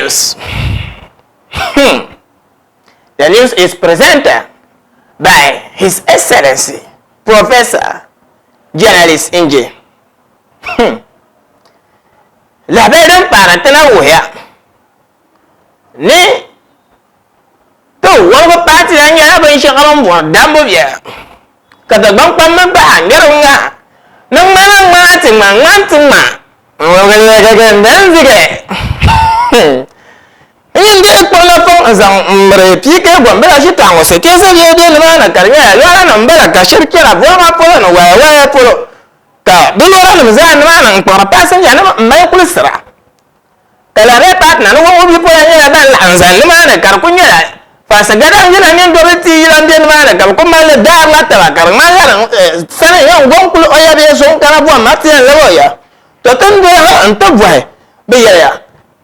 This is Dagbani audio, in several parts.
news. Hmm. The news is presented by His Excellency Professor Journalist Nje. Hmm. Lahabali din paari ti na wuhiya ni ti wɔbigu paati la nyɛla binshɛŋa bin bɔri dambu biɛla ka Dagbaŋ kpamba bahi ŋmɛri ŋa ni ŋmana ŋmaa ti ŋma ŋma ti ŋma n-wɔbigi leegi din zigi n yi deei kpuɣi napɔŋ n-zaŋ m-miri PK Gombila shitɔɣu ŋɔ sitiinsi bee bɛ nimaani ka di nyɛla lɔranima m-bala ka shiri chana buɣima polo ni waya waya polo ka bɛ lɔranima zaa nimaani n-kpuɣiri paasinjanima m-mali kulisira. Ka lahabaya paati na ni wɔbigu bipola nyɛla ban laɣim zani nimaani ka di kuli nyɛla Faasigadam yila mini Dobili tia yila m-be nimaani ka bɛ kuli mali li daarila taba ka di ŋmanila di sani yɛn gom kuli o ya bee so n-kana bɔhim ma ti yɛn labi o ya. Tɔ ti ni doya ha nti bɔhi bɛ yɛliya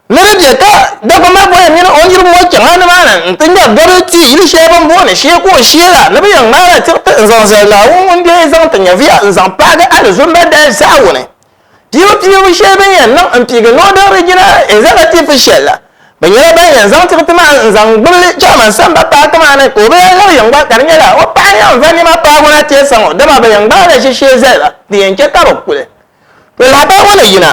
ni di be ka Dagbamba bɔya mini o niriba ŋɔ chaŋ a nimaani nti ŋmɛri Dobili tia yili shɛli bɛ ni booni Sheekuo Shee la ni bɛ yɛn ŋmaala tiɣiti n-zaŋ zali Naawuni ŋun deei zaŋ ti nyɛviya n-zaŋ paagi Alizumba dali zaawuni. Piibupiibu shɛli bɛ ni yɛn niŋ m-piigi Northern Regional Executive shɛli la, bɛ nyɛla ban yɛn zaŋ tiɣiti maa n-zaŋ gbubi li Chairman Samba paaki maa ni ka o bi lahi labi yiŋ gba ka di nyɛla o paɣa yɛn va nɛma paabu na teesa ŋɔ dama bɛ yɛn gbaai la ʒishee zali ba din yɛn che ka bɛ kuli. To lahabali ŋɔ ni yina,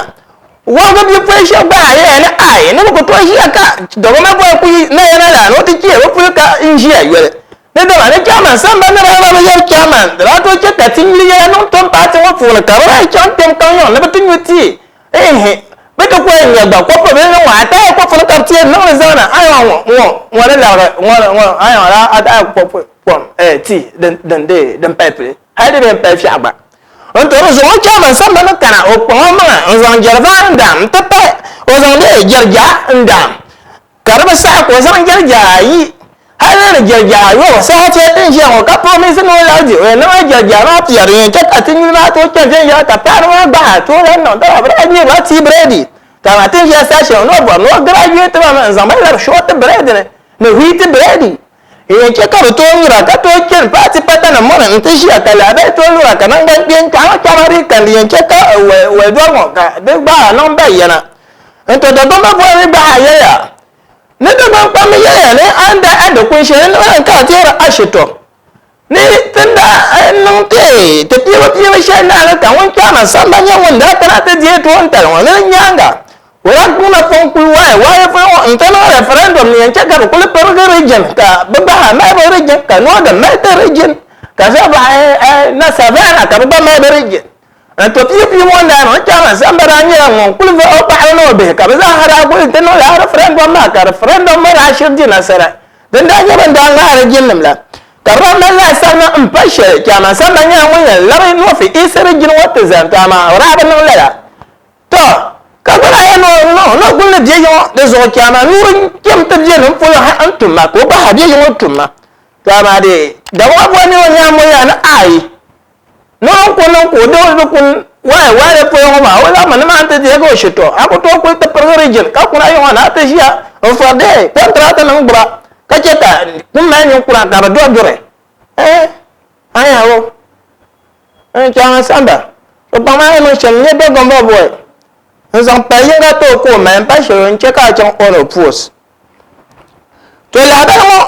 wɔbigu bipɔli shɛba gba zaa yɛya ni aai ni bɛ ku tooi ʒiya ka Dɔgɔma bɔli ku yi naya na la ni o ti chɛ bɛ puli ka n ʒiya yoli. Ni dama ni chairman samba ni daa bi yɛli chairman di daa tooi chɛ ka ti nyuli yɛla niŋ tom paati ŋɔ puuni ka bɛ daa chaŋ kpɛm kaŋ yiŋ ni bɛ ti nyu tii ehe bɛ ti kɔya nya gba kɔpu bili ni ŋɔ ataya kɔpu ni ka bɛ ti yɛn niŋ li zaŋ na ayo ŋɔ ŋɔ ŋɔ ni larigi ŋɔ ŋɔ ayo la ataya kɔpu kom eh tii din din dee din pali puli hali di bee m-pali fiɛɣu gba n to di zuɣu chairman samba ni kana o kpaŋ o maŋa n zaŋ jɛrivaai n daam n ti pahi o zaŋ dee jɛrijaha n daam Ka di bi saɣi ka o zaŋ jɛrijaha ayi hal ni di jɛrijaha ayɔbu saha shɛli ti ni ʒiya ŋɔ, ka promise ni o lahi di o yɛn niŋla jɛrijaha maa pia din yɛn chɛ ka ti nyuli maa tooi chani viɛnyɛla ka paɣa maa gbahi a tooi lahi niŋ dama bɛ daa nyɛrila tea birɛdi ka amaa ti ni ʒiya saha shɛli ŋɔ ni o bɔri ni o graduate maa mi n-zaŋ ba labi short birɛdi ni ni wheat birɛdi din yɛn chɛ ka bɛ tooi nyura ka tooi chani paati pata ni mɔri nti ʒiya ka lahabali tooi lura ka naŋgbankpeeni kaɣima kaɣima di kani din yɛn chɛ ka wali dɔri ŋɔ ka di gbaai niŋ bayana. N to Dagomba bɔri ni gbahi a yɛya ni Dagbaŋ kpambi yɛya ni a ni daa a dikpun shɛli ni maa ka a teeri ashitɔ ni ti ni daa niŋ ti ti piibu piibu shɛli naani ka ŋun kpɛma samba nyɛ ŋun daa kana ti deei toon tali ŋɔ ni di nyaaŋa ka o daa kpuɣi napɔŋ kuli waai waai polo ŋɔ n-ti niŋ referendum ni yɛn chɛ ka bɛ kuli pirigi region ka bɛ gbahi a mali bɛ region ka Northern mali ti region ka Zabaɣi na Savannah ka bɛ gba mali bɛ region. N to piipiim ŋɔ naani, o chairman Samba daa nyɛla ŋun kuli va o paɣaba ni o bihi ka bɛ zaa daa kuli ti niŋ lala referendum maa ka referendum maa daa shiri di nasara. Din daa nyɛ bɛ ni daa ŋmaari jinim la ka bɛ daa mali laasabu na m-pa shɛli. Chairman Samba nyɛla ŋun yɛn labi North East region ŋɔ ti zani to amaa o daa bi niŋ lala. Tɔ! Ka gba daa yɛli ni o niŋ ni o kuli ni bɛ yiŋɔ di zuɣu chairman Nuuri kpɛm ti bɛ ni m-polo ha n-tum ma ka o gba ha bɛ yiŋɔ tum ma. To amaa dee Dagbaŋ boli ni o nyaambo yaa ni aai. Ni o ku niŋ ka o doo di kun waai waali pɔi ŋɔ maa, o laɣimmi ni maa nti deegi o shitɔɣu. A ku tooi kuli ti pirigi region ka kuna yiŋɔ ni a ti ʒiya n-fɔri dee kɔntirata nim gbuba ka chɛ ka kum mali ninkura ka bɛ dɔri duri. Eh, ayawo, n chaŋ Samba, o kpaŋ maa ni niŋ shɛm n-nyɛ Dagomba boy n-zaŋ pali yiŋga ti o ka o mali m-pa shɛli o n-chɛ ka a chaŋ on o post. To lahabali ŋɔ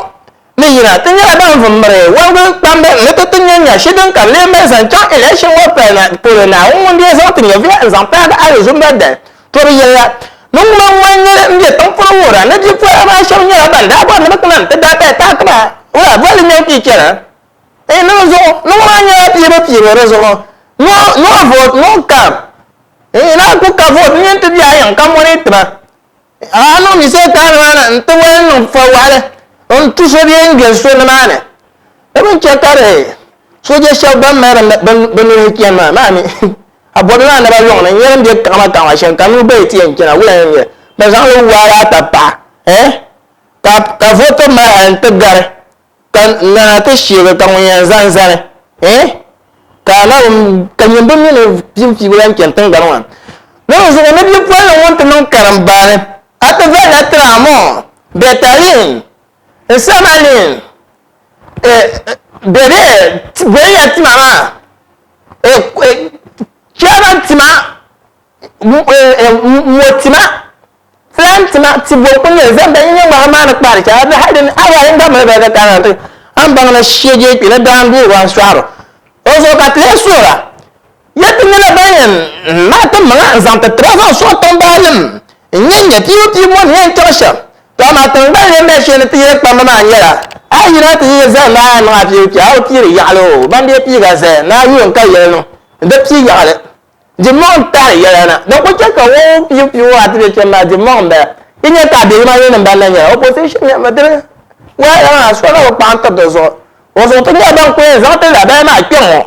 ni yina ti nyɛla ban vu m-miri wɔbigu kpambi ni ti ti nya nya shi din ka bɛ lee mali zaŋ chaŋ election ŋɔ pali polo Naawuni ŋun dee zaŋ ti nyɛvuya n-zaŋ paagi alizumba dali. To bɛ yɛliya ni ŋuma ŋ-ŋmani nyɛli m-be tiŋ polo wuhira ni bipola maa shɛba nyɛla ban daa bɔri ni bɛ kana nti daa pali taaki maa wula bolli ŋmɛbu pii chana ni di zuɣu ni ŋɔ maa nyɛla piibupiibu di zuɣu no no vote no come na ku ka vote n yɛn ti be a yiŋ ka moni tima. A niŋ mi Satan maa ni n-ti wali niŋ fɔwaɣili n-tu so bee n-gbɛri so nimaani. Di bi chɛ ka di sooja shɛba ban mali bɛ nuhi chani maa maa mi a bɔbi maa naba lɔŋ ni n-nyɛ din be kaɣimakaɣima shɛm ka nuu bayi ti yɛn chana wula n-nyɛ bɛ zaŋ li waai a tapaɣa eh ka voto mali hali nti gari ka nana ti sheegi ka ŋun yɛn zani zani eh ka na ka nyin bi mi ni piibupiibu lan chani tiŋgbani ŋɔ ni. Ni di zuɣu ni bipolli ŋun ti niŋ karimbaani a ti valila tiraamɔɔ, bɛtalin, nsamalin, bɛ dee boliya tima maa, chairman tima, mo tima, filan tima. ti ma ti bo n-kuli nyɛ zani ban yi nyɛ ŋmahi maa ni kpahiri chɛ a hali di a yaa gba mali ba ka kana ti a ni baŋ ni shee je kpi ni daandoo wa n-sɔɣiri o zuɣu ka ti lee suhira. Ya ti nyɛla ban yɛn maai ti maŋa n-zaŋ ti tiba zaŋ sɔɣi tiŋbaalim n-nyɛ nyɛ piibupiibu ŋɔ ni yɛn chaŋ shɛm. Tɔ amaa tiŋgbani ni mali shɛli ni ti yɛli kpamba maa nyɛla, a yi yina ti yi zali ni a niŋ a piibupiibu a bi piiri yaɣili o, ban bee piiga zaya ni a yuun ka yɛli niŋ di pii yaɣili. Di mɔŋ n-tahi yɛla na. Din kuli chɛ ka o piibupiibu maa ti be kpɛm maa, di mɔŋ m-bala. Yi nya ka a bihi maa nyɛ ban na nyɛla opposition nɛma dini wahala maa so na bi kpaŋ tiri di zuɣu. O zuɣu ti nyɛla ban kuli yɛn zaŋ ti lahabaya maa kpe ŋɔ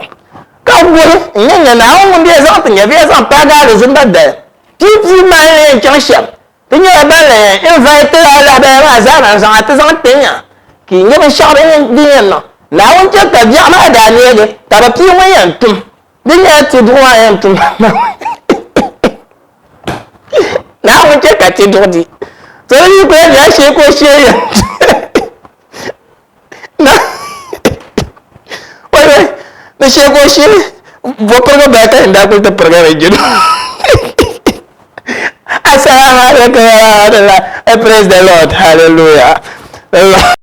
ka wuhi n-nyɛ nya Naawuni ŋun bee zaŋ ti nyɛviya zaŋ paagi alizumba dali piibupiibu maa ni yɛn chaŋ shɛm. Ti nyɛla ban na yɛn invite a lahabaya maa zaa na n-zaŋ a ti zaŋ ti nya ka yi nya binshɛɣu din yɛn niŋ. Naawuni chɛ ka biɛɣu maa daa neegi ka bɛ pii ŋun yɛn tum. Di nyɛla ti duɣu maa yɛn tum Naawuni chɛ ka ti duɣu di. To di yi kuli nyɛla shee ka o shee yɛn Di shee ka o shee bo pirigi bala ka yɛn daa kuli ti pirigi di jino. Assalamu alaikum wa rahmatullah. Praise the Lord. Hallelujah.